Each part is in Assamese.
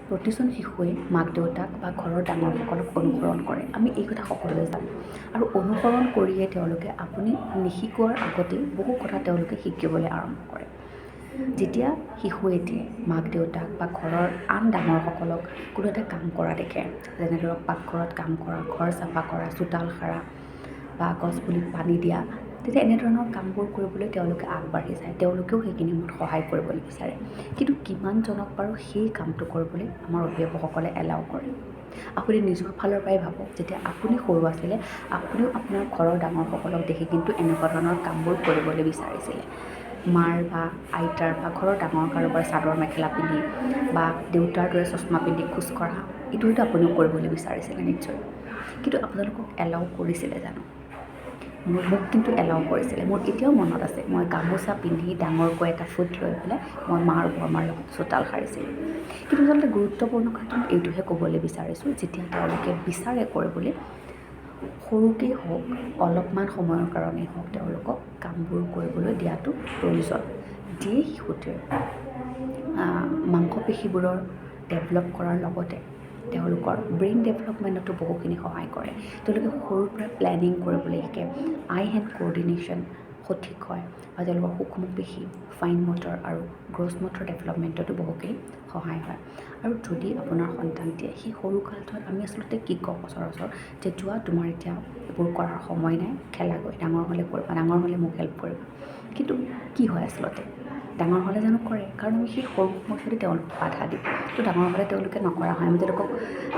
প্ৰতিজন শিশুৱে মাক দেউতাক বা ঘৰৰ ডাঙৰসকলক অনুসৰণ কৰে। আমি এই কথা সকলোৱে জানো। আৰু অনুসৰণ কৰিয়ে তেওঁলোকে আপুনি নিশিকোৱাৰ আগতেই বহু কথা তেওঁলোকে শিকিবলৈ আৰম্ভ কৰে। যেতিয়া শিশু এটিয়ে মাক দেউতাক বা ঘৰৰ আন ডাঙৰসকলক কোনো এটা কাম কৰা দেখে, যেনে ধৰক পাকঘৰত কাম কৰা, ঘৰ চাফা কৰা, চোতাল সাৰা বা গছপুলিত পানী দিয়া, তেতিয়া এনেধৰণৰ কামবোৰ কৰিবলৈ তেওঁলোকে আগবাঢ়ি যায়। তেওঁলোকেও সেইখিনি সময়ত সহায় কৰিবলৈ বিচাৰে। কিন্তু কিমানজনক বাৰু সেই কামটো কৰিবলৈ আমাৰ অভিভাৱকসকলে এলাউ কৰে? আপুনি নিজৰ ফালৰ পৰাই ভাবক, যেতিয়া আপুনি সৰু আছিলে, আপুনিও আপোনাৰ ঘৰৰ ডাঙৰসকলক দেখি কিন্তু এনেকুৱা ধৰণৰ কামবোৰ কৰিবলৈ বিচাৰিছিলে। মাৰ বা আইতাৰ বা ঘৰৰ ডাঙৰ কাৰোবাৰ চাদৰ মেখেলা পিন্ধি বা দেউতাৰ দৰে চশমা পিন্ধি খোজ কঢ়া, এইটো হয়তো আপুনিও কৰিবলৈ বিচাৰিছিলে নিশ্চয়। কিন্তু আপোনালোকক এলাউ কৰিছিলে জানো? মোক কিন্তু এলাউ কৰিছিলে। মোৰ এতিয়াও মনত আছে, মই গামোচা পিন্ধি ডাঙৰকৈ এটা ফুট লৈ পেলাই মই মা আৰু বৰমাৰ লগত চোতাল সাৰিছিলোঁ। কিন্তু আচলতে গুৰুত্বপূৰ্ণ কথাটো মই এইটোহে ক'বলৈ বিচাৰিছোঁ, যেতিয়া তেওঁলোকে বিচাৰে কৰিবলৈ, সৰুকেই হওক, অলপমান সময়ৰ কাৰণেই হওক, তেওঁলোকক কামবোৰ কৰিবলৈ দিয়াটো প্ৰয়োজন। যিয়ে শিশুটিৰ মাংসপেশীবোৰৰ ডেভেলপ কৰাৰ লগতে তেওঁলোকৰ ব্ৰেইন ডেভেলপমেণ্টতো বহুখিনি সহায় কৰে। তেওঁলোকে সৰুৰ পৰা প্লেনিং কৰিবলৈ শিকে, আই হেণ্ড কৰ্ডিনেশ্যন সঠিক হয় বা তেওঁলোকৰ সূক্ষ্ম পেশী, ফাইন মটৰ আৰু গ্ৰছ মটৰ ডেভেলপমেণ্টতো বহুখিনি সহায় হয়। আৰু যদি আপোনাৰ সন্তানটিয়ে সেই সৰু কালটোত, আমি আচলতে কি কওঁ সচৰাচৰ, যে যোৱা, তোমাৰ এতিয়া এইবোৰ কৰাৰ সময় নাই, খেলাগৈ, ডাঙৰ হ'লে কৰিবা, ডাঙৰ হ'লে মোক হেল্প কৰিবা। কিন্তু কি হয় আচলতে, ডাঙৰ হ'লে জানো কৰে? কাৰণ আমি সেই সৰু সময়ত যদি তেওঁলোকক বাধা দিওঁ, তো ডাঙৰ হ'লে তেওঁলোকে নকৰা হয়। আমি তেওঁলোকক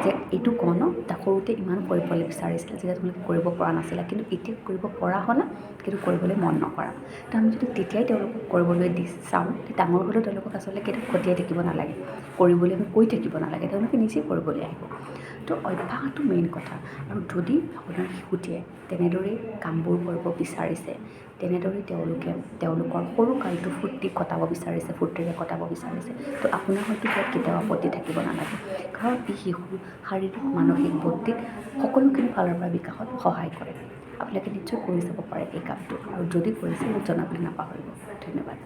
যে এইটো কওঁ ন, সৰুতে ইমান কৰিবলৈ বিচাৰিছিলে, যেতিয়া তোমালোকে কৰিব পৰা নাছিলা, কিন্তু এতিয়া কৰিব পৰা হ'লা কিন্তু কৰিবলৈ মন নকৰা। তো আমি যদি তেতিয়াই তেওঁলোকক কৰিবলৈ দি চাওঁ, ডাঙৰ হ'লেও তেওঁলোকক আচলতে কেতিয়াও খটিয়াই থাকিব নালাগে, কৰিবলৈ আমি কৈ থাকিব নালাগে, তেওঁলোকে নিজেই কৰিবলৈ আহিব। তো অভ্যাসটো মেইন কথা। আৰু যদি আপোনাৰ শিশুটিয়ে তেনেদৰেই কামবোৰ কৰিব বিচাৰিছে, তেনেদৰেই তেওঁলোকে তেওঁলোকৰ সৰু কালটো ফূৰ্তি কটাব বিচাৰিছে, ফূৰ্তিৰে কটাব বিচাৰিছে, তো আপোনাৰ হয়তো ইয়াত কেতিয়াও আপত্তি থাকিব নালাগে। কাৰণ ই শিশুৰ শাৰীৰিক, মানসিক, বৌদ্ধিক সকলোখিনি ফালৰ পৰা বিকাশত সহায় কৰে। আপোনালোকে নিশ্চয় কৰি চাব পাৰে এই কামটো। আৰু যদি কৰিছে, মোক জনাবলৈ নাপাহৰিব। ধন্যবাদ।